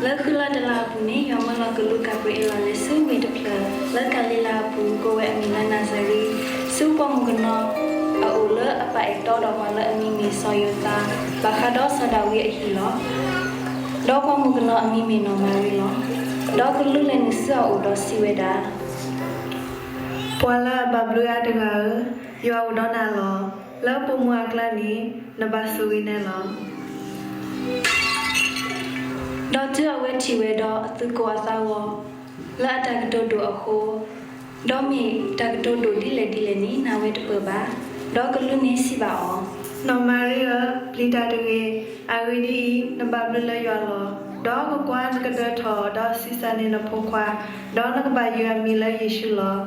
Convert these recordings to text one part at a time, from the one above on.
လၢဃုလါတလါအပူၤန့ၣ် ယွၤမၢလီၤကလူးကၤဘြံၤအ့လးလဲၤဆူဝ့ၢ်တဖျၢၣ် လၢကၤလံၤလါအပူၤ ကိးဝဲအမံၤလၢနၤစၤရ့း, ဆူပှၤမုၣ်ကနီၤအအိၣ်လၢအပာ်အဲၣ်တီဒီးပှၤလၢအမံၤမ့ၢ်စီၤယိၤသး, ဘၣ်ဃးဒီးစီၤဒၤဝံးအဟံၣ်လီၤ. ဒီးပှၤမုၣ်ကနီၤအမံၤမ့ၢ်နီၢ်မၤရံလီၤ. ဒီးကလူးလဲၤနုာ်ဆူအအိၣ်ဒီးစံးဝဲဒၣ်, ပှၤလၢအဘၣ်ဘျုးအါတဂၤဧၢ, ယွၤအိၣ်ဒီးနၤလီၤ. လၢပိာ်မုၣ်အကျါန့ၣ် နဘၣ်ဆိၣ်ဂ့ၤန့ၣ်လီၤ. ဒီးတုၤအဝဲထံၣ်ဝဲဒီးအသုးကိၢ်အသးဂီၤ လၢအတၢ်ကတိၤဒိၣ်အဃိ, ဒီးမ့ၢ်တၢ်ကတိၤဒိၣ်ဒ်လဲၣ်ဒ်လဲၣ်န့ၣ် နာ်ဝဲတပၢၢ်ဘၣ်. ဒီးကလူးန့ၣ်စံးဘၣ်အီၤ, နီၢ်မၤရံဧၢ, ပျံၤတၢ်တဂ့ၤ, အဂ့ၢ်ဒ်အံၤ, နဘၣ်ဘျုးလၢယွၤလီၤ. ဒီးကွၢ်ကွၢ်, နကဒၢထီၣ်, ဒီးဆံးစၢ်န့ၢ်နဖိခွါ, ဒီးနကဘၣ်ယုၢ်အမံၤလၢယ့ၣ်ၡူးလီၤ.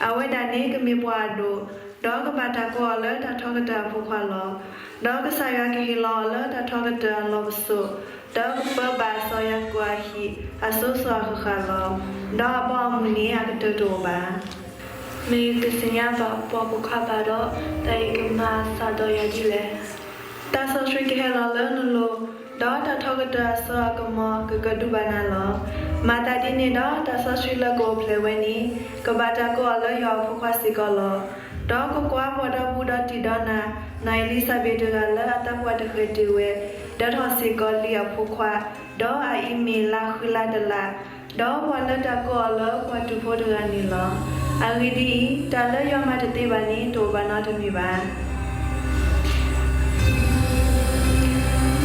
အဝဲဒၣ်န့ၣ်ကမ့ၢ်ပှၤအဒိၣ်, ဒီးကဘၣ်တၢ်ကိးအီၤလၢတၢ်ထီကတၢၢ်အဖိခွါလီၤ. ဒီးကစၢ်ယွၤကဟ့ၣ်လီၤအီၤလၢတၢ်ထီကတၢၢ်အလီၢ်ပစိာ်, ဒီးကပၢဘၣ်စီၤယၤကိာ်အဟံၣ်အစိၤစိၤအဃၣ်ဃၣ်လီၤ. ဒီးအဘီအမုၢ်န့ၣ်အကတၢၢ်တအိၣ်ဘၣ်. မ့ၢ်ကသ့ၣ်ညါဘၣ်ပှၤပိာ်ခွါဘၣ်ဒီး, တၢ်အံၤကမၤအသးဒီးယၤဒ်လဲၣ်. တၢ်စီဆှံကဟဲလီၤလၢနလိၤ, ဒီးတၢ်ထီကတၢၢ်အစိအကမီၤကကဒုးဘၣ်နၤလီၤ. မၤသးဒ်န့ၣ်ဒီး တၢ်စီဆှံလၢကအိၣ်ဖျဲၣ်ဝဲန့ၣ် ကဘၣ်တၢ်ကိးအီၤလၢယွၤအဖိခွါစ့ၢ်ကီးလီၤ. ဒီးကွၢ်ကွၢ်, ပှၤဒီဘူးဒီတံၢ်ဒီးနၤ, နီၢ်အ့လံၤစဘ့းတဂၤလၢအသးပှၢ်တဃဲၤတ့ၢ်ဝဲ, ဒၢထီၣ်စ့ၢ်ကီးလံအဖိခွါ, ဒီးအအံၤမ့ၢ်လါဃုလါတလါ, ဒီးပှၤလၢတၢ်ကိးအီၤလၢပှၤတူၢ်ဖိတဂၤန့ၣ်လီၤ. အဂ့ၢ်ဒ်အံၤ, တၢ်လၢယွၤမၤတသ့ဘၣ်န့ၣ် တအိၣ်ဘၣ်နီတမံၤဘၣ်.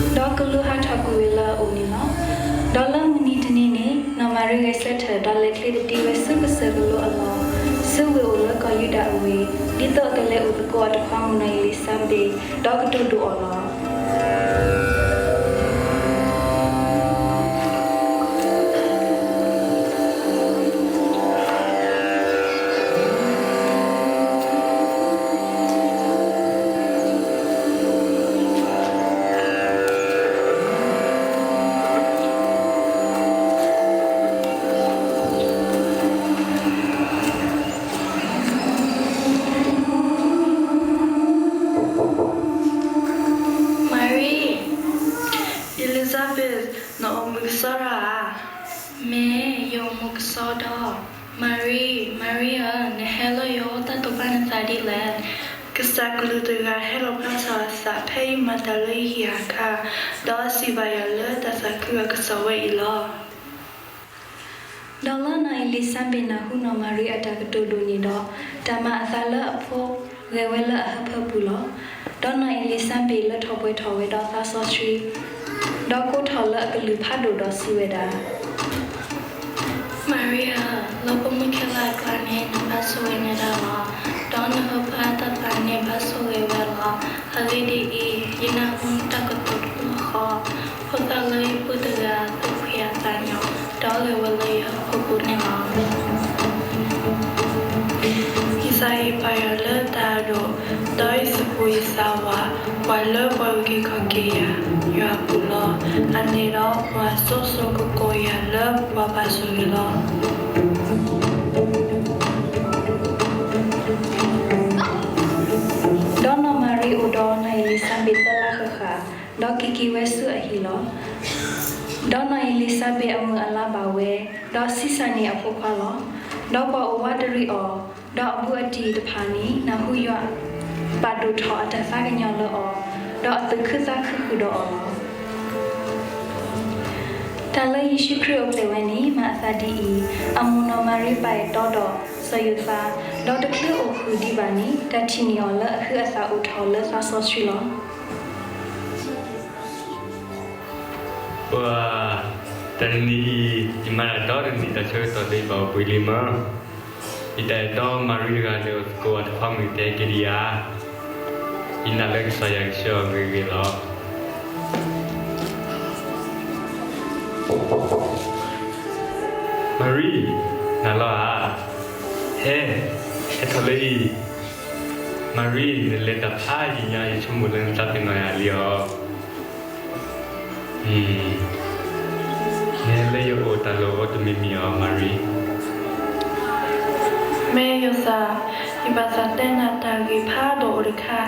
ဒီးကလူးဟးထီၣ်ကွံာ်ဝဲလၢအအိၣ်န့ၣ်လီၤ. ဒီးလၢမုၢ်နံၤတနံၤန့ၣ် နီၢ်မၤရံဂဲၤဆၢထၢၣ် ဒီးလဲၤချ့သဒံးဝဲဆူကစၢၢ်ကလိအလီၢ်, ဆူဝ့ၢ်အိၣ်လၢကီၢ်ယူဒၤအဝ့ၢ်, ဒ်သိးအကလဲၤအိၣ်သကိးအတခွါမုၣ်နီၢ်အ့လံၤစဘ့း, ဒီးကတိၤဒိၣ်အီၤလီၤ. မၤရံ, အ့လံၤစဘ့း, နအိၣ်မုာ်ကစီဒီဧါ. မ့ၢ်ယအိၣ်မုာ်ကစီဒီ, မၤရံ, မၤရံဧၢ, နဟဲလၢယအိၣ်တၢ်တိာ်ပာ်နသးဒ်လဲၣ်. ကစၢ်ကလူးတဂၤဟဲလီၤဖျါထီၣ်အသးဖဲယမၤတၢ်လၢယဟံၣ်အခါ, ဒီးစံးဘၣ်ယၤလၢတၢ်သးခုအကစီၣ်ဝဲအံၤလီၤ. ဒီးလၢနီၢ်အ့လံၤစဘ့းနၢ်ဟူနီၢ်မၤရံအတၢ်ကတိၤဒိၣ်န့ၣ်ဒီး, တၢ်မၤအသးလၢအဖိဂဲၤဝဲလၢအဟၢဖၢပူၤလီၤ. ဒီးနီၢ်အ့လံၤစဘ့းလၢထီၣ်ပှဲၤထီၣ်ဝဲဒီးသးစီဆှံ, ဒီးကိးထီၣ်လၢအကလုၢ်ဖးဒိၣ်ဒီးစံးဝဲဒၣ်, မၤရံဧၢ, လၢပိာ်မုၣ်ခဲလၢာ်အကျါန့ၣ် နဘၣ်ဆိၣ်ဂ့ၤနၤဒၣ်လီၤ. ဒီးနဟၢဖၢအတၢ်သးန့ၣ်ဘၣ်ဆိၣ်ဂ့ၤဝဲလီၤ. အဂ့ၢ်ဒ်အံၤ, ယနၢ်ဟူနတၢ်ကတိၤတဘျီဃီ, ဖိသၣ်လၢယပုၢ်တဂၤသူၣ်ဖှံအသးညီ, ဒီးလဲၤဝဲလၢယဟၢဖၢပူၤန့ၣ်လီၤ. ယသးဟ့ပာ်ယွၤလၢတၢ်အဒိၣ်, ဒီးယသူၣ်ကိၢ်ယသးဝး, ပှၤလၢပှၤအုၣ်က့ၤခီၣ်က့ၤယၤ, ယွၤအပူၤလီၤ. အန့ၣ်ဒီးပှၤစိၤစိၤကကိးယၤလၢပှၤဘၣ်ဆိၣ်ဂ့ၤလီၤ. ဒီးနီၢ်မၤရံအိၣ်ဒီးနီၢ်အ့လံၤစဘ့းသၢလါဃၣ်ဃၣ်, ဒီးက့ၤက့ၤဝဲဆူအဟံၣ်လီၤ. ဒီးနီၢ်အ့လံၤစဘ့းအမုၢ်အလါဘၣ်ဝဲ, ဒီးဆံးစၢ်န့ၢ်အဖိခွါလီၤ. ဒီးပှၤအိၣ်ဝးတရံးအီၤ, ဒီးအဘူးအတံၢ်တဖၣ်န့ၣ် နၢ်ဟူယွၤပာ်ဒိၣ်ထီၣ်အတၢ်သးကညီၤလၢအီၤ, ဒီးအသူၣ်ခုသးခုဃုာ်ဒီးအီၤလီၤ. တၢ်လၢယ့ၣ်ၡူးခရံာ်အိၣ်ဖျဲၣ်ဝဲန့ၣ် မၤအသးဒ်အံၤ, အမိၢ်နီၢ်မၤရံပာ်အဲၣ်တီဒီးစီၤယိၤသး, ဒီးတချုးအိၣ်ဃုာ်ဒံးဘၣ်န့ၣ် တၢ်ထံၣ်န့ၢ်အီၤလၢအဟုးအသးအိၣ်ထီၣ်လၢသးစီဆှံလီၤ. ပှၤ, တနံၤအံၤ ယမၤတၢ်ဒီတနံၤ တၢ်ဆၢကတီၢ်လၢယဘၣ်အိၣ်ဘှံးလံမး. ယတၢ်အဲၣ်တီမၤရံတဂၤလဲၤအိၣ်သကိးအတခွါမုၣ်တဲက့ၤဒံးဧါ. ယနာ်လၢကစၢ်ယွၤကဆှၢအီၤဂ့ၤဂ့ၤလီၤ. မၤရံ, နၤလီၤဧါ. ဟဲ, ဟဲထီၣ်လၢအံၤ. မၤရံ, နလဲၤတၢ်ဖးယံာ်ညါ ယဆိကမိၣ်လၢနသးပ့ၤနီၣ်ယၤလံဧါ. နဟဲလၢယအိၣ်တၢ်လီၢ်အိၣ်တမံၤမံၤဧါ မၤရံ. မ့ၢ်ယိၤသး, ယဘၣ်သးတဲနၤတၢ်ဂ့ၢ်ဖးဒိၣ်အိၣ်တခါ,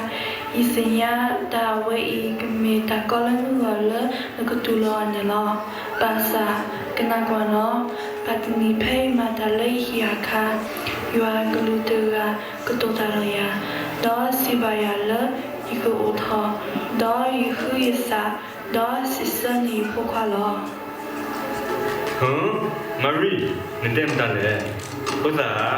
ယ ယသ့ၣ်ညါတၢ်အဝဲအံၤကမ့ၢ်တၢ်ကီလၢနဂီၢ်လၢနကတူၢ်လိာ်အီၤန့ၣ်လီၤ. ဘၣ်ဆၣ်, ကနၣ်ကွၢ်နီၣ်, ဘၣ်တနံၤဖဲယမၤတၢ်လၢယဟံၣ်အခါ, ယွၤအကလူးတဂၤကတိၤတၢ်ဒီးယၤ, ဒီးစံးဘၣ်ယၤလၢယကအိၣ်ထီၣ်, ဒီးယဃုယသး, ဒီးစံးဆၢန့ၢ်ယဖိခွါလီၤ. ဟၢ, မၤရံ, နတဲမတၤလဲၣ်, ဖိသၣ်ဧၢ.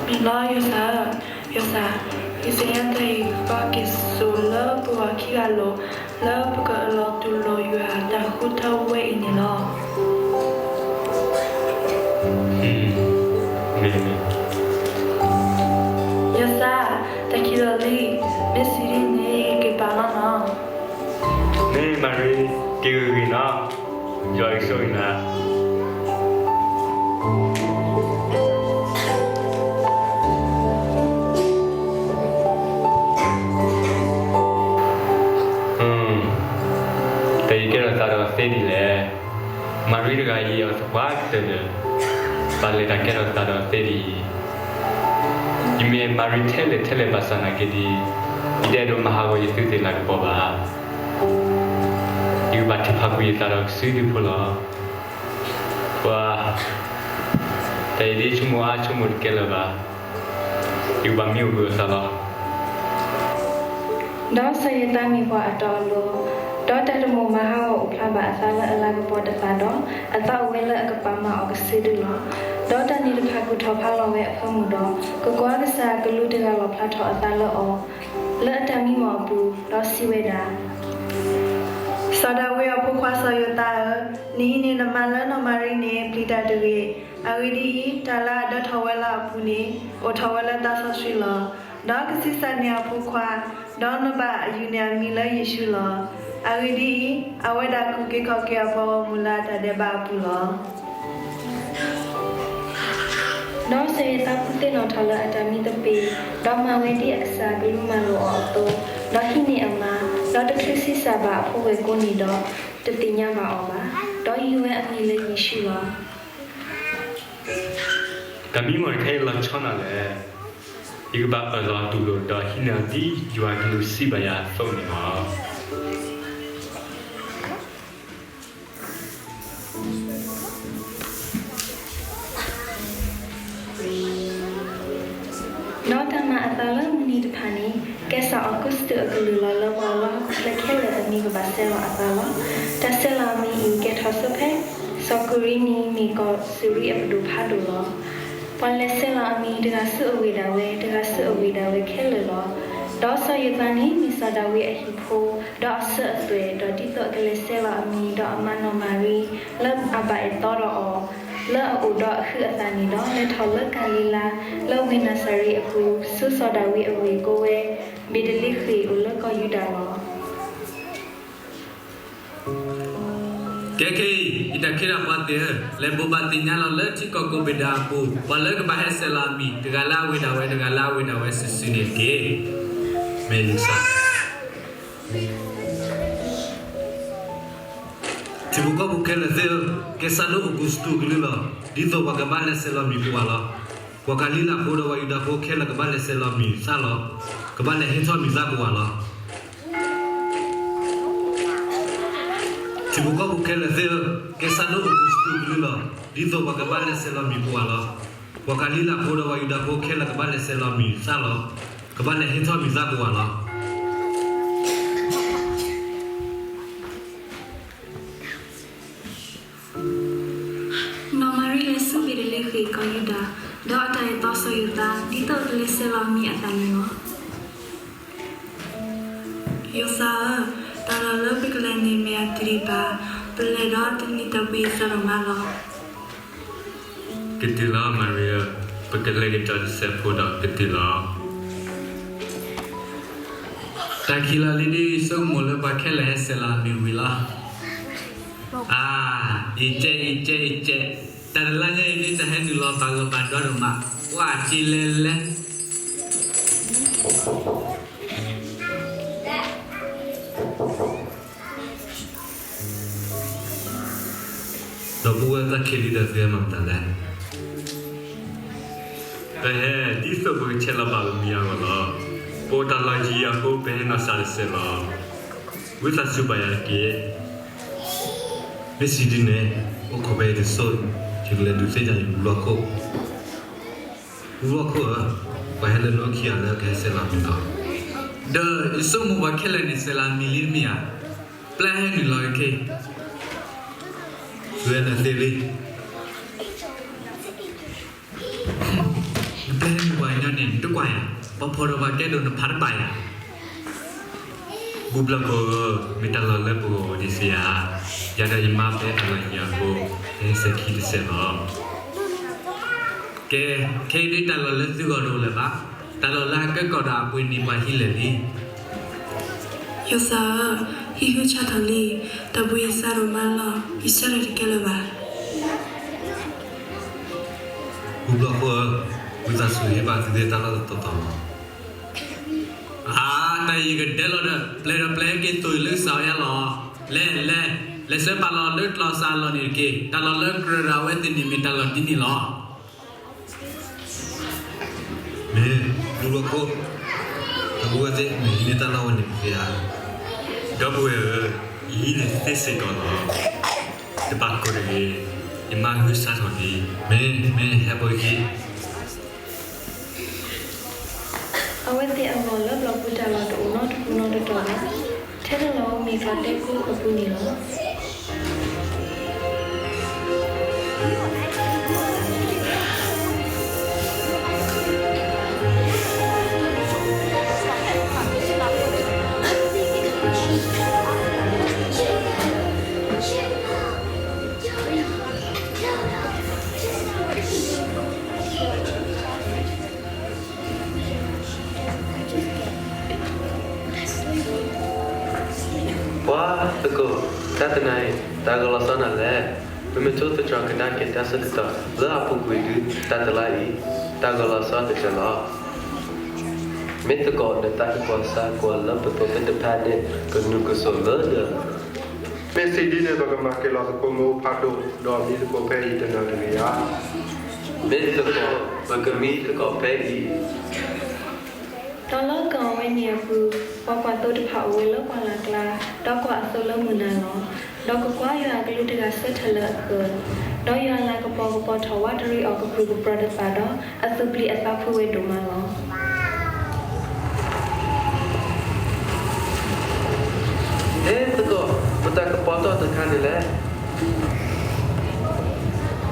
မ့ၢ်လီၤ ယွၤသးဧၢ, ယွၤသး, ယသ့ၣ်ညါတၢ်အံၤကကဲဆိးလၢပဂီၢ်ခံဂၤလိာ်, လၢပကအၢၣ်လီၤတူၢ်လိာ်ယွၤအတၢ်ဃုထၢဝဲအံၤန့ၣ်လီၤ. မ့ၢ်, မ့ၢ်, ယွၤသး, တၢ်ခံးလီၤလံ, မ့ၢ်စံးဒ်န့ၣ် က့ၤပာ်လီၤနီၣ်. မ့ၢ်မၤရံ, က့ၤဂ့ၤဂ့ၤနီၣ်, ယွၤကဆိၣ်ဂ့ၤနၤ. တၢ်အံၤကဲထီၣ်သးဒီးသ့ဒ်လဲၣ်. မၤရံတဂၤအံၤအသးပှၢ်ကတၢၢ်ဒီး, ဘၣ်လဲၤတၢ်ကဲထီၣ်သးဒီးသ့ဒ်အံၤ. ယမ့ၢ်မၤရံထဲလဲၣ်ထဲလဲၣ်ဘၣ်ဆၣ်နာ်က့ဒ်, ယတအဲၣ်ဒိးမၤဟးဂီၤယသုသ့ၣ်လၤကပီၤဘၣ်. ယကဘၣ်ထုးဖးကွံာ်ယသးဒီးကစုဒုဖိလီၤ. ပှၤ, တၢ်အံၤဒ်ဆိကမိၣ်အါဆိကမိၣ်တကဲလၢၤဘၣ်. ယကဘၣ်မံအိၣ်ဘှံးအသးလီၤ. ဒီးစီၤယိၤသးမ့ၢ်ပှၤအတီအလိၤ, ဒီးတၢ်တမိၣ်မၤဟးဂီၤအိၣ်ဖျါဘၣ်အသးလၢအလၤကပီၤတသးဒီး, အသးအိၣ်ဝဲလၢအကပာ်မၤအီၤကစုဒုလီၤ. ဒီးတၢ်န့ၣ်တဖၣ်ကူၣ်ထီၣ်ဖးလီၤဝဲအဖၢမုၢ်ဒီး, ကကွၢ်ကစၢ်အကလူးတဂၤလီၣ်ဖျါထီၣ်အသးလၢအီၤ, လၢအတၢ်မံမီၢ်အပူၤ, ဒီးစံးဝဲဒၣ်, စီၤဒၤဝံးအဖိခွါစီၤယိၤသးဧၢ, နဟံးန့ၢ်နမါလၢနီၢ်မၤရံန့ၣ် ပျံၤတၢ်တဂ့ၤ. အဂ့ၢ်ဒ်အံၤ, တၢ်လၢအဒၢထီၣ်ဝဲလၢအပူၤန့ၣ်, အိၣ်ထီၣ်ဝဲလၢသးစီဆှံလီၤ. ဒီးကဆံးစၢ်န့ၢ်အဖိခွါ, ဒီးနဘၣ်ယုၢ်န့ၢ်အမံၤလၢယ့ၣ်ၡူးလီၤ. အဂ့ၢ်ဒ်အံၤ, အဝဲဒၣ်ကူၣ်က့ၤခီၣ်က့ၤအပှၤဂီၢ်မုၢ်လၢအတၢ်ဒဲးဘးအပူၤလီၤ. ဒီးစီၤယိၤသးကူၣ်သ့ၣ်နီၣ်ထီၣ်လၢအတၢ်မံသပ့ၤ, ဒီးမၤဝဲဒ်အကစၢ်အကလူးမၤလိာ်အီၤအသိး, ဒီးဟံးန့ၢ်အမါ, ဒီးတချုးဆံးစၢ်ဘၣ်အဖိဝဲၢ်ကိးနံၤဒီး, တသ့ၣ်ညါဘၣ်အီၤဘၣ်, ဒီးယုၢ်ဝဲအမံၤလၢယ့ၣ်ၡူးလီၤ. တၢ်မံမီၢ်တခါအံၤလီၤဆီနၤလဲၣ်. ယကဘၣ်အၢၣ်လီၤတူၢ်လိာ်ဒီးဟံးန့ၢ်အီၤဒ်ယွၤကလူးစံးဘၣ်ယၤအသိးန့ၣ်လီၤ. ဒီးတၢ်မၤအသးလၢမုၢ်နံၤတဖၣ်န့ၣ်, ကဲစၢ်အီကူးစတူးအကလုၢ်လီၤလၢပှၤလၢဟီၣ်ခိၣ်ချၢခဲလၢာ်အမံၤကဘၣ်ဆဲးလီၤအသးလီၤ. တၢ်ဆဲးလီၤအမံၤအံၤကဲထီၣ်ဆိဖဲ, စီၤကူၤရံနံၤမ့ၢ်ကီၢ်စူၤရံအပဒိၣ်ဖးဒိၣ်လီၤ. ပှၤလဲၤဆဲးလီၤအမံၤတဂၤဆူအဝ့ၢ်ဒၣ်ဝဲ, တဂၤဆူအဝ့ၢ်ဒၣ်ဝဲခဲလၢာ်လီၤ. ဒီးစီၤယိၤသးန့ၣ်မ့ၢ်စီၤဒၤဝံးအဟံၣ်ဖိ, ဒီးအစၢၤအသွဲၣ်, ဒီးဒ်သိးအကလဲၤဆဲးလီၤအမံၤ, ဒီးအမၤနီၢ်မၤရံ, လၢအဘၣ်အဲၣ်တီဒီးအီၤ, လၢအအိၣ်ဒီးအဟုးအသးန့ၣ်ဒီး, လဲၤထီၣ်လၢကၤလံၤလါ, လၢဝ့ၢ်နၤစၤရ့းအပူၤ, ဆူစီၤဒၤဝံးအဝ့ၢ်ကိးဝဲ, ဘ့းတလ့ဃ့ၣ်အိၣ်လၢကီၢ်ယူဒၤလီၤ. ကဲခဲအံၤ, ယတၢ်ခ့တၢ်ပှၤသ့ၣ်ဧၢ, လဲၤဘိးဘၣ်သ့ၣ်ညါလီၤလၢထံကီၢ်ကိးဘ့ၣ်ဒၣ်အပူၤ, ပှၤလၢကဘၣ်ဟဲဆဲးလီၤအမံၤ, တဂၤလၢအဝ့ၢ်ဒၣ်ဝဲ, တဂၤလၢအဝ့ၢ်ဒၣ်ဝဲစုာ်စုာ်န့ၣ်တက့ၢ်. မ့ၢ်ယဆၢ ထံဖိကီၢ်ဖိခဲလၢာ်သ့ၣ်ဧၢ, ကဲစၢ်ဒိၣ်အီကူးစတူးကလုၢ်လီၤ. ဒ်သိးပှၤကဘၣ်လဲၤဆဲးလီၤမံၤကိးဂၤလီၤ. ပှၤကၤလံၤလါဖိဒီးပှၤယူဒၤဖိခဲလၢာ်ကဘၣ်လဲၤဆဲးလီၤမံၤသၣ်လီၤ. ကဘၣ်လဲၤဟ့ၣ်ထီၣ်မံၤသၣ်ကိးဂၤလီၤ. ထံဖိကီၢ်ဖိခဲလၢာ်သ့ၣ်ဧၢ, ကဲစၢ်ဒိၣ်အီကူးစတူးကလုၢ်လီၤ. ဒ်သိးပှၤကဘၣ်လဲၤဆဲးလီၤမံၤကိးဂၤလီၤ. ပှၤကၤလံၤလါဖိဒီးပှၤယူဒၤဖိခဲလၢာ်ကဘၣ်လဲၤဆဲးလီၤမံၤသၣ်လီၤ. ကဘၣ်လဲၤဟ့ၣ်ထီၣ်မံၤသၣ်ကိးဂၤလီၤ. နီၢ်မၤရံလဲၤဆူဘ့းတလ့ဃ့ၣ်ကီၢ်ယူဒၤ, ဒီးအတၢ်အဲၣ်တီစီၤယိၤသး, ဒ်သိးအကလဲၤဆဲးလီၤအမံၤအသးန့ၣ်လီၤ. ယိၤသးဧၢ, တၢ်လီၢ်လၢပကလဲၤန့ၣ်မ့ၢ်အတရံးဘၣ်, ပလဲၤဒီးတနံၤတၢ်ဘှံးအသးဒီးမၤလီၤ. ကတုၤလီၤ မၤရံဧၢ, ပကလဲၤက့ၤဒီးတစဲးဖိဒီးကတုၤလီၤ. တၢ်ခံးလီၤလံဒ်ဆိကမိၣ်လၢပှၤခဲလၢာ်ဟဲဆဲးလီၤအမံၤဝံၤလီၤ. အါ, အံကဲ, အံကဲ, အံကဲ, တၢ်တလါညါအံၤဒ်တၢ်ဟဲနုာ်လီၤသးလၢပှၤဒွးဒိၣ်မး, ကွၢ်က့ၤလဲၤလဲၤ ဒီပုၢ်ဝဲၢ်သ့ၣ်ခံလံဒီးသုဟဲမၤမတၤလဲၣ်. ပဟဲဒ်သိးပကဆဲးလီၤဘၣ်ပမံၤအဂီၢ်လီၤ. အိၣ်တၢ်လီၢ်ယံၤအဃိ ပဟဲနီၢ်စၢ်တစဲးလီၤ. ဝံသးစူၤဘၣ်ယၤတက့ၢ်. မ့ၢ်စံးဒ်န့ၣ်, အိၣ်ခိးဖဲအံၤတစိၢ်, ယကလဲၤဒုးသ့ၣ်ညါယဘူၣ်ဘျီၣ်ခိၣ်. ဘူၣ်ဘျီၣ်ခိၣ်ဧၢ, ပှၤဟဲလၢနအိၣ်ခံဂၤလၢကဟဲဆဲးလီၤမံၤလီၤ. ဒီးယဆိကမိၣ်ပှၤခဲလၢာ်န့ၣ် ဆဲးလီၤမံၤလံတမ့ၢ်ဧါ. ပျဲဟဲနုာ်လီၤက့ၤ, ဝဲနသ့လံ. နပျဲဟဲနုာ်ပှၤကညီန့ၣ် နတကွၢ်ယၤ, ပှၤဖီၣ်ဒီးပှၤကဲဒိၣ်နဖးတပာ်ယၤ. ဘူၣ်ဘျီၣ်ခိၣ်ဧၢ, မ့ၢ်တၢ်လီၢ်လၢပဂီၢ်အိၣ်ဒံးစ့ဧါ. ယၤဒီးယမါပဟဲတၢ်လီၢ်ယံၤအဃိ, ပဟဲစဲၤခံတစဲးလီၤ. ကဲ, ခဲအံၤဒ်တၢ်လီၢ်လၢသုဂီၢ်တအိၣ်လၢၤဘၣ်. တၢ်လီၢ်လၢအကဲကီၢ်ဒီးအပှ့ၤန့ၢ်ပှၤဟံးလဲၣ်လံ. ယိၤသးဧၢ, ဟံးဃုဆါထီၣ်လံ, တၢ်ဘှံးယစၢ်ဒိၣ်မးလီၤ, ယဆၢထၢၣ်တကဲလၢၤဘၣ်. ဘူၣ်ဘျီၣ်ခိၣ်ဧၢ, ဝံသးစူၤဟ့ၣ်ဘၣ်သုသ့ၣ်တၢ်လီၢ်တတီၤတီၤလီၤ. အါ, တၢ်အံၤယကဒဲလီၤဒီး ပျဲဒီးပျဲက့ၤသိၣ်အံၤလၢကစၢ်အီၤယါလီၤ. လဲၤ, လဲၤ, လဲၤဆှၢပာ်လီၤလၢကျီၢ်စၢ်အလီၢ်န့ၣ်တက့ၢ်. တၢ်လီၢ်လၢကြၢးဒီးအဝဲသ့ၣ်န့ၣ်မ့ၢ်တၢ်လီၢ်ဒ်န့ၣ်လီၤ. မ့ၢ်ဘူၣ်ဘျီၣ်ခိၣ်, တၢ်ဘူၣ်ဝဲသ့ၣ် နဟံးန့ၢ်တၢ်လီၢ်ဝဲန့ၣ်ပသ့ဧါ. ဒီပုၢ်ဝဲၢ်ဧၢ, ယဟံးန့ၢ်သ့စ့ၢ်ကီးလီၤ. တဘၣ်ကိၢ်တဂ့ၤ, ယမါဂုာ်စၢ်ထီၣ်လံ. မ့ၢ်, မ့ၢ်ဟဲဘိယ့ၢ် အဝဲသ့ၣ်အဂီၢ်လၢဘျီၣ်ပူၤတၢ်လီၢ်တအိၣ်နီတပူၤနီတတီၤဘၣ်. ထဲတလီၢ်ဧိၤမ့ၢ်ကျီၢ်တဲကိအပူၤန့ၣ်လီၤ. ပှၤသကိး, တၢ်တနၤအံၤ တၢ်ဂီၤလီၤဆီနၤလဲၣ်. ပမ့ၢ်ထိသတြီၤကဒါက့ၤတၢ်ဆၢကတီၢ် လၢအပူၤကွံာ်ဒုး တၢ်တလါအံၤ တၢ်ဂီၤလီၤဆီတစဲးလီၤ. မ့ၢ်သကိးဒီးတၢ်ဟ့ၣ်ပှၤစၢ်ကွၢ်လၢပသိးသ့ၣ်တဖၣ်န့ၣ် ကနုာ်ကစိာ်လၢဒၢး မ့ၢ်စံးဒ်န့ၣ် ပကမၤက့ၤလီၤသကိးမ့ၣ်အူဖးဒိၣ် ဒီးမံသကိးဖဲအံၤတနၤတဂ့ၤဧါ. မ့ၢ်သကိး, ပကမံသကိးဖဲအံၤ. ဒီးလၢကီၢ်အဝဲန့ၣ်အပူၤ, ပှၤကွၢ်သိတဖၣ်အိၣ်ဝဲလၢပှၢ်လၢ်ကျါ, ဒီးကွၢ်အသိလၢမုၢ်နၤလီၤ. ဒီးကကွၢ်ယွၤအကလူးတဂၤဆၢထၢၣ်လၢအဃၢၤ, ဒီးယွၤအလၤကပီၤကပီၤထီၣ်ဝးတရံးအီၤကပြုၢ်ကပြီၤတဖၣ်ဒီး အသူၣ်ပျံၤအသးဖုးဝဲဒိၣ်မးလီၤ. ဟ့ၣ်သကိး, ပတၢ်ကပီၤထီၣ်တခါန့ၣ်လဲၣ်.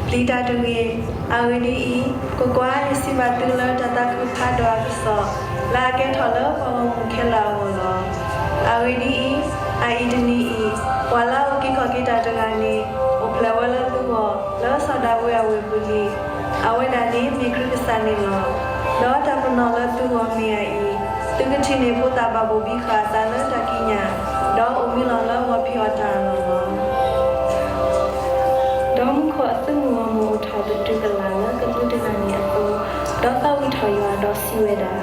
ပျံၤတၢ်တဂ့ၤ. အဂ့ၢ်ဒ်အံၤ, ကွၢ်ကွၢ်, ယစံးဘၣ်သုလၢတၢ်သးခုဖးဒိၣ်အကစီၣ် လၢအကဲထီၣ်လၢပှၤဂီၢ်မုၢ်ခဲလၢာ်အဂီၢ်လီၤ. အဂ့ၢ်ဒ်အံၤ, အအံၤတနံၤအံၤ, ပှၤလၢအအိၣ်က့ၤခီၣ်က့ၤတၢ်တဂၤန့ၣ် အိၣ်ဖျဲၣ်ဝဲလၢသုဂီၢ် လၢစီၤဒၤဝံးအဝ့ၢ်ပူၤလံ. အဝဲဒၣ်န့ၣ်မ့ၢ်ခရံာ်ကစၢ်န့ၣ်လီၤ. ဒီးတၢ်ပနီၣ်လၢသုဂီၢ်မ့ၢ်အအံၤ, သုကထံၣ်န့ၢ်ဖိသၣ်ဘၣ်ဘိၣ်ဘံဃာ်အသးလၢတၢ်ကံးညာ်, ဒီးအိၣ်မံလီၤလၢဂီၤဖံးအီၣ်တၢ်အလီၢ်လီၤ. ဒီးမူခိၣ်အသုးမုၢ်ဂီၢ်မုၢ်အိၣ်ထီၣ်သတူၢ်ကလာ်လၢကလူးတဂၤန့ၣ်အသိး, ဒီးသးဝံၣ်ထီၣ်ယွၤဒီးစံးဝဲဒၣ်,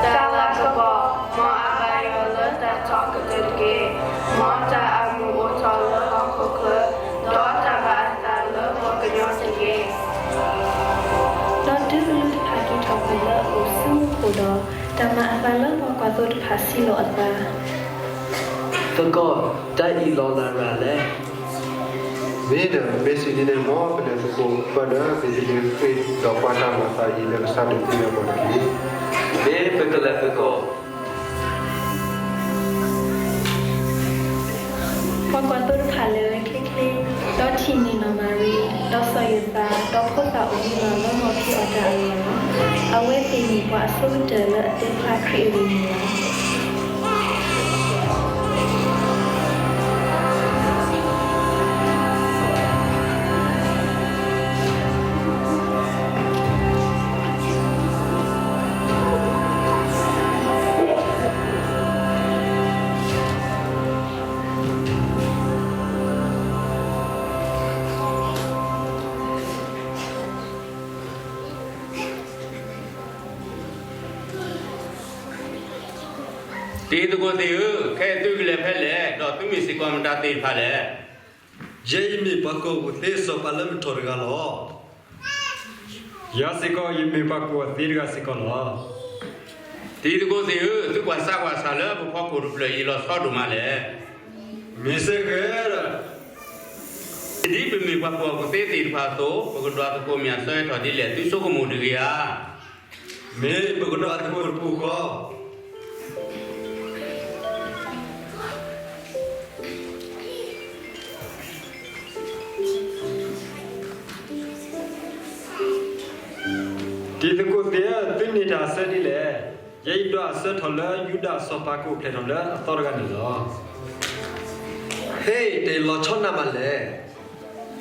တၢ်လၤကပီၤ, မ်အဘၣ်ယွၤလၢတၢ်ထီကတၢၢ်တက့ၢ်. မ်တၢ်အမုာ်အိၣ်ထီၣ်လၢဟီၣ်ခိၣ်ချၢ, ဒီးတၢ်ဘၣ်အသးလၢပှၤကညီတက့ၢ်. ဒီးတုၤကလူးတဖၣ်က့ၤထီၣ်ကွံာ်လၢအအိၣ်ဆူမူခိၣ်ဒီး, တၢ်မၤအသးလၢပှၤကွၢ်သိတဖၣ်စံးလိာ်အသး, သကိး, တၢ်အံၤလီၤနၤရၤလဲၣ်. မ့ၢ်ဒီး, မ့ၢ်စံးဒ်န့ၣ် မ်ပလဲၤသကိးပၢၢ်ဒီး ပကလဲၤဃ့ဒီးပှၤတၢ်မၤအသးအံၤလၢကစၢ်ဒၢးသ့ၣ်ညါပှၤတက့ၢ်. မ့ၢ်ပကလဲၤသကိး. ပှၤကွၢ်သိတဖၣ်လဲၤဝဲချ့ချ့, ဒီးထံၣ်န့ၢ်နီၢ်မၤရံ, ဒီးစီၤယိၤသး, ဒီးဖိသၣ်အိၣ်မံလီၤလၢဂီၤဖံးအီၣ်တၢ်အလီၢ်လီၤ. အဝဲသ့ၣ်မ့ၢ်ပှၤအဆိကတၢၢ်လၢအတဲဖျါခရံာ်အဂ့ၢ်န့ၣ်လီၤ. တံၤသကိးသ့ၣ်ဧၢ, ခဲအံၤသုကလဲၤဖဲလဲၣ်, ဒီးသုမ့ၢ်စ့ၢ်ကီးမတၤသ့ၣ်တဖၣ်လဲၣ်. ယဲယမ့ၢ်ပှၤကွၢ်အိၣ်သ့စီၤပၤလၢမုၢ်ထီၣ်တဂၤလီၤ. ယၤစ့ၢ်ကီး ယမ့ၢ်ပှၤကွၢ်အိၣ်သ့တဂၤစ့ၢ်ကီးလီၤ. တံၤသကိးသ့ၣ်ဧၢ, သုကွၢ်စၢ်ကွၢ်ဆၢလၢပဖီခိၣ်တဖျၢၣ်အံၤလီၤဆီဒိၣ်မးလဲၣ်. မ့ၢ်စ့ၢ်ကီးဒီး ဒ်ပမ့ၢ်ပှၤကူၣ်ဘၣ်ကူၣ်သ့သ့ၣ်တဖၣ်အသိး, ပကဒွးသကိးမ့ၢ်အဆၢကတီၢ်ဒ်လဲၣ်, သုဆိကမိၣ်တဂ့ၤဧါ. မ့ၢ်ပကဒွးသကိးတပူၤဃီ. တံၤသကိးသ့ၣ်ဧၢ, သုန့ၢ်တၢ်အဆၢဒ်လဲၣ်. ယဲယဒွးအဆၢထီၣ်လၢယူဒၤစီၤပၤကအိၣ်ဖျဲၣ်ထီၣ်လၢအသီတဂၤန့ၣ်လီၤ. ဟ့ၣ်, တလီၤဆီနၤမးလဲၣ်.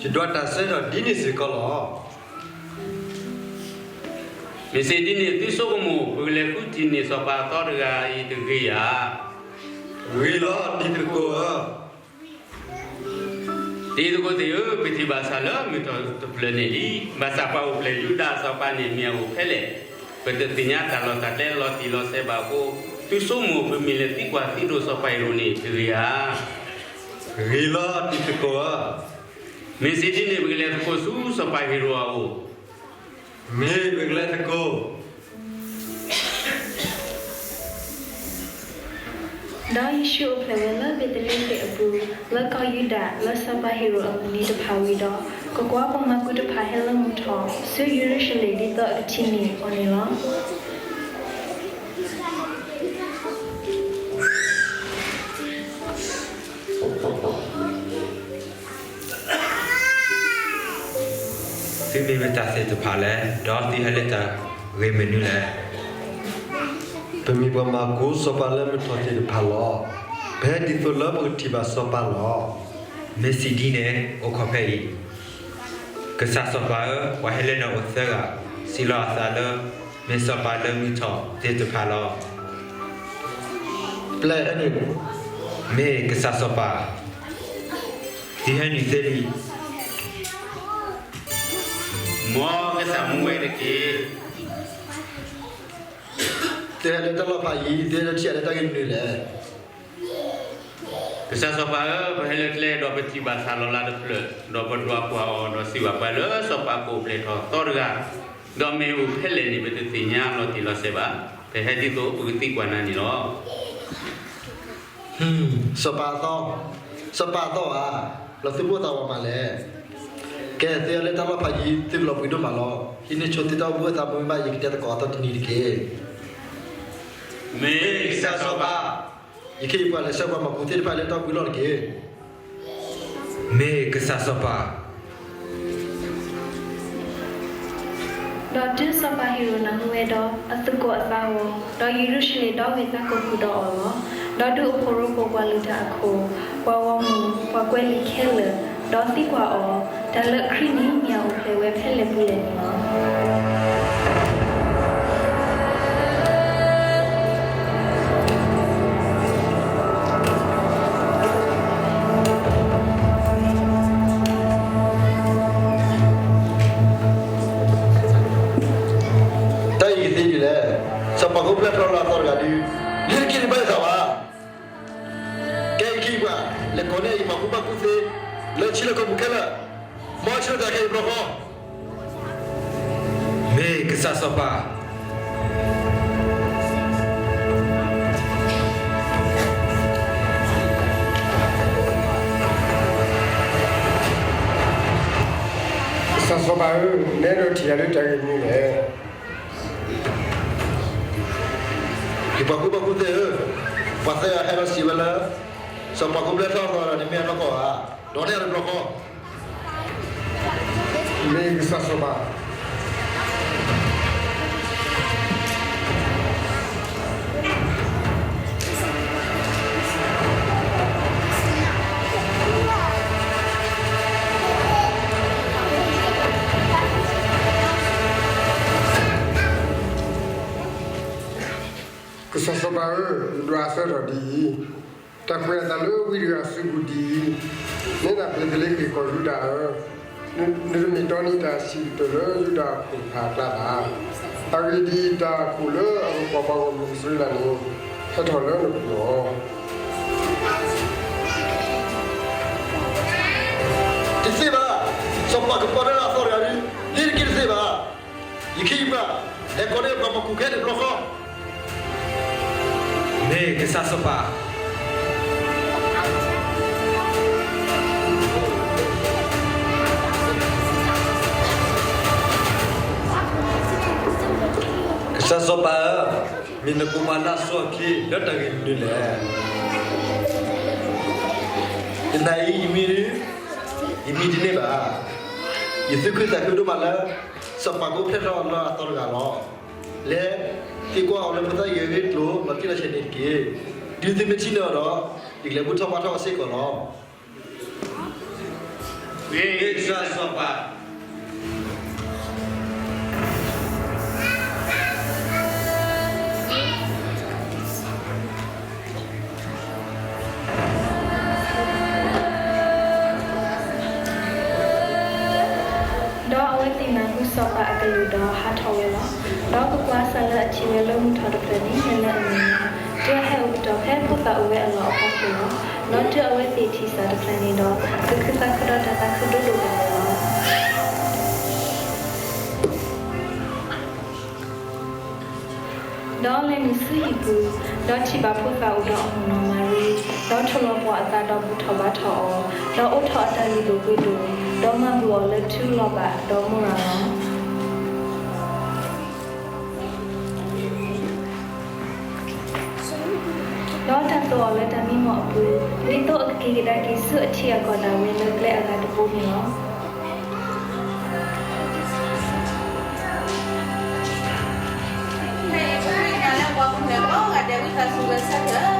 ယဒွးတၢ်ဆၢထီၣ်ဒ်န့ၣ်စ့ၢ်ကီးလီၤ. မ့ၢ်စ့ၢ်ဒ်န့ၣ် သုဆိကမိၣ် ပကလဲၤဃုထံၣ်န့ၢ်စီၤပၤအသီတဂၤအံၤတဂ့ၤဧါ. ဂ့ၤလီၤ တံၤသကိးဧၢ. တံၤသကိးသ့ၣ်ဧၢ, ပထံၣ်ဘၣ်ဆၣ်လၢမုၢ်ထီၣ်တဖျၢၣ်န့ၣ်လံ, ဘၣ်ဆၣ်ပှၤအိၣ်ဖျဲၣ်ယူဒၤစီၤပၤန့ၣ်မ့ၢ်အအိၣ်ဖဲလဲၣ်, ပတသ့ၣ်ညါတၢ်လီၢ်တၢ်ကျဲလီၤတံၢ်လီၤဆဲးဘၣ်အဃိ, သုဆိကမိၣ်ပမ့ၢ်လဲၤသံကွၢ်သံဒိးစီၤပၤဟ့ၤရိာ်န့ၣ်တဂ့ၤဧါ. ဂ့ၤလီၤ တံၤသကိးဧၢ. မ့ၢ်စ့ၢ်ဒ်န့ၣ် ပကလဲၤသကိးဆူစီၤပၤဟ့ၤရိာ်အအိၣ်. မ့ၢ်ပကလဲၤသကိး. ဒီးယ့ၣ်ၡူးအိၣ်ဖျဲၣ်ဝဲလၢဘ့းသလ့ဟ့ၣ်အပူၤ, လၢကီၢ်ယူဒၤ, လၢစီၤပၤဟ့ၤရိာ်အမုၢ်နံၤတဖၣ်ဝံၤဒီး, ကွၢ်ကွၢ်, ပှၤမၤကူတဖၣ်ဟဲလၢမုၢ်ထီၣ်ဆူယရူၤၡလ့ၣ် ဒ်သိးအကထံၣ်န့ၢ်အီၤန့ၣ်လီၤ. သုမ့ၢ်မတၤသ့ၣ်တဖၣ်လဲၣ်, ဒီးသုဟဲလၢတၢ်ဂ့ၢ်မနုၤလဲၣ်. ပမ့ၢ်ပှၤမၤကူစီၤပၤလၢမုၢ်ထီၣ်သ့ၣ်တဖၣ်လီၤ. ပဟဲဒ်သိးလၢပကထံၣ်ဘၣ်စီၤပၤလီၤ. မ့ၢ်စ့ၢ်ဒ်န့ၣ် အိၣ်ခိးဖဲအံၤ. ကစၢ်စီၤပၤဧၢ, ပှၤဟဲလၢနအိၣ်သၢဂၤ, စံးလီၤအသးလၢ မ့ၢ်စီၤပၤလၢမုၢ်ထီၣ်သ့ၣ်တဖၣ်လီၤ. ပျဲဟဲနုာ်, မ့ၢ်ကစၢ်စီၤပၤ, သုဟဲနုာ်သ့လံ. မ်ကစၢ်မူဝဲတက့ၢ်. သုဟဲလၢတၢ်လီၢ်ဖးယံၤ, သုဟဲလၢထံၣ်အလၢတၢ်ဂ့ၢ်မနုၤလဲၣ်. ကစၢ်စီၤပၤဧၢ, ပဟဲလၢကျဲဒီးပထံၣ်ဘၣ်ဆၣ်လီၤလးတဖျၢၣ်, ဒီးပဒွးကွၢ်အီၤ, ဒီးစံးဘၣ်ပှၤလၢစီၤပၤကအိၣ်ဖျဲၣ်ထီၣ်သီတဂၤ, ဒီးမ့ၢ်အိၣ်ဖဲလဲၣ်န့ၣ် ပတသ့ၣ်ညါလီၤတံၢ်လီၤဆဲးဘၣ်. ပဟဲဒ်သိးပကသံကွၢ်နၤန့ၣ်လီၤ. စီၤပၤအသီ, စီၤပၤအသီဧါ, လီၤသုဘၣ်သးဝးမးလဲၣ်. ကဲ, သုဟဲလၢတၢ်လီၢ်ဖးယံၤ သုကလီၤဘှံးဒိၣ်မးလီၤ. ဟံးန့ၢ်ဆိသုတၢ်အိၣ်ဘှံးအိၣ်သးမူဘၣ်, ယကတဲသကိးအသီတနံၤတက့ၢ်. မ့ၢ်ကစၢ်စီၤပၤ. ယခ့ယပှၤလဲၤဆှၢပှၤမၤကူသ့ၣ်တဖၣ်လၢတၢ်အိၣ်ဘှံးလီၢ်တက့ၢ်. မ့ၢ်ကစၢ်စီၤပၤ. ဒီးတုၤစီၤပၤဟ့ၤရိာ်နၢ်ဟူဝဲဒီး, အသကိးအသးဂီၤ, ဒီးယရူၤၡလ့ၣ်ဒီဝ့ၢ်သးကိးဃုာ်ဒီးအီၤလီၤ. ဒီးဒုးအိၣ်ဖှိၣ်ရိဖှိၣ်ပှၤလုၢ်တၢ်အခိၣ်, ပှၤဂီၢ်မုၢ်, ပှၤကွဲးလံာ်ခဲလၢာ်, ဒီးသံကွၢ်အီၤ, တၢ်လၢအချံန့ၣ်မ့ၢ်အအိၣ်ဖျဲၣ်ဝဲဖဲလဲၣ်ပူၤလဲၣ်န့ၣ်လီၤ. တၢ်အံၤကသ့ဒ်လဲၣ်. စီၤပၤကအိၣ်ဖျဲၣ်ထီၣ်လၢအသီတဂၤဒီး, လံတက့ၢ်တဘၣ်သးဘၣ်. ကဲ, ယခ့ယပှၤ, လဲၤကိးန့ၢ်ယပှၤကူပှၤကူသ့, လၢထံလၢကီၢ်ပူၤခဲလၢာ်, မ်အဆၢတၢ်ခဲအံၤတဘျီဃီ. မ့ၢ်ကစၢ်စီၤပၤ. ကစၢ်စီၤပၤဧၢ, နအဲၣ်ဒိးထံၣ်ယၤလၢတၢ်ဂ့ၢ်မနုၤလဲၣ်. ယပှၤကူပှၤကူသ့ဧၢ, ပှၤသၢဂၤဟဲလီၤစံးဝဲလၢ, စီၤပၤကအိၣ်ဖျဲၣ်ထီၣ်သီဒီး နမ့ၢ်အနီၢ်ကီၢ်ဧါ, ဒီးန့ၢ်အီၤတဘျီဃီ. မ့ၢ်ကစၢ်စီၤပၤ. ကစၢ်စီၤပၤဧၢ, ယဒွးအဆၢထီၣ်ဒ်အံၤ, တၢ်ကွဲးအသးလၢဝံတဂၤအစုပူၤဒ်အံၤ, နဲဒၣ်ဘ့းသလ့ဟ့ၣ်ကီၢ်ယူဒၤဧၢ, နတမ့ၢ်တီန့ၢ်တၢ်စံးကတၢၢ်လၢယူဒၤအခိၣ်တဖၣ်အကျါဘၣ်. အဂ့ၢ်ဒ်အံၤ, တၢ်အခိၣ်လၢအကကွၢ်ပှၤဂီၢ်မုၢ်အံၣ်စရ့လးန့ၣ်, ဟဲထီၣ်လၢနပူၤလီၤ. တသ့ဘၣ်, စီၤပၤကပီၤလၢအသီတဂၤဒီး, လံတက့ၢ်တသ့ဘၣ်. ယခ့ယပှၤ, ဟဲကိးန့ၢ်ပှၤမၤကူခဲန့ၣ်တဘျီဃီ. မ့ၢ်ကစၢ်စီၤပၤ, ကစၢ်စီၤပၤဧၢ, မ့ၢ်နကိးပှၤလၢအဆိအချ့လၢတၢ်ဂ့ၢ်မနုၤလဲၣ်. ယနာ်အံၤ ယမံ, ယမံတန့ၢ်ဘၣ်. ယသူၣ်ခုသးခုဒိၣ်မးလၢ စီၤပၤကအိၣ်ဖျဲၣ်ထီၣ်လၢအသီတဂၤလီၤ. လဲၤသံကွၢ်အီၤလၢဖိသၣ်အံၤအဂ့ၢ်အကျိၤ လီၤတံၢ်လီၤဆဲးန့ၣ်တက့ၢ်. တုၤသုမ့ၢ်ထံၣ်န့ၢ်အီၤဒီး ယကလဲၤဘူၣ်ထီၣ်ဘါထီၣ်အီၤစ့ၢ်ကီးလီၤ. မ့ၢ်ကစၢ်စီၤပၤ. ဒီးအဝဲသ့ၣ်နၢ်ဟူစီၤပၤအကလုၢ်ဒီးဟးထီၣ်ဝဲလီၤ. ဒီးကွၢ်ကွၢ်, စၢ်လၢအထံၣ်ဝဲလၢမုၢ်ထီၣ်တဖျၢၣ်န့ၣ် မ့ၢ်လၢအမံၤလီၤ. တုၤအဟဲအိၣ်ကတီၢ်ဖဲဖိသၣ်အိၣ်ဝဲအလီၢ်အဖီခိၣ်လီၤ. ဒီးတုၤအဝဲသ့ၣ်ထံၣ်စၢ်တဖျၢၣ်န့ၣ်ဒီး သူၣ်ခုသးခုဒီးတၢ်သးခုဒိၣ်ဒိၣ်ဒၣ်ဝဲလီၤ. ဒီးလဲၤနုာ်ဆူဟံၣ်ပူၤ, ဒီးထံၣ်ဘၣ်ဖိသၣ်အိၣ်ဒီးအမုၢ်နီၢ်မၤရံ, ဒီးထိၣ်လီၤပှီၢ်အသးဒီးဘူၣ်ထီၣ်ဘါထီၣ်အီၤ, ဒီးအိးထီၣ်အတၢ်လုၢ်ဒိၣ်ပှ့ၤဒိၣ်, ဒီးမၤဘူၣ်အီၤလၢထူလီၤဘၣ်ဒီးမူရၤလီၤ. ဒီးတၢ်သိၣ်အီၤလၢတၢ်မံမီၢ်အပူၤ, ဒ်သိးအကက့ၤကဒါက့ၤဆူအထံအကီၢ်ဒၣ်ဝဲလၢကျဲအဂၤတဘိန့ၣ်လီၤ.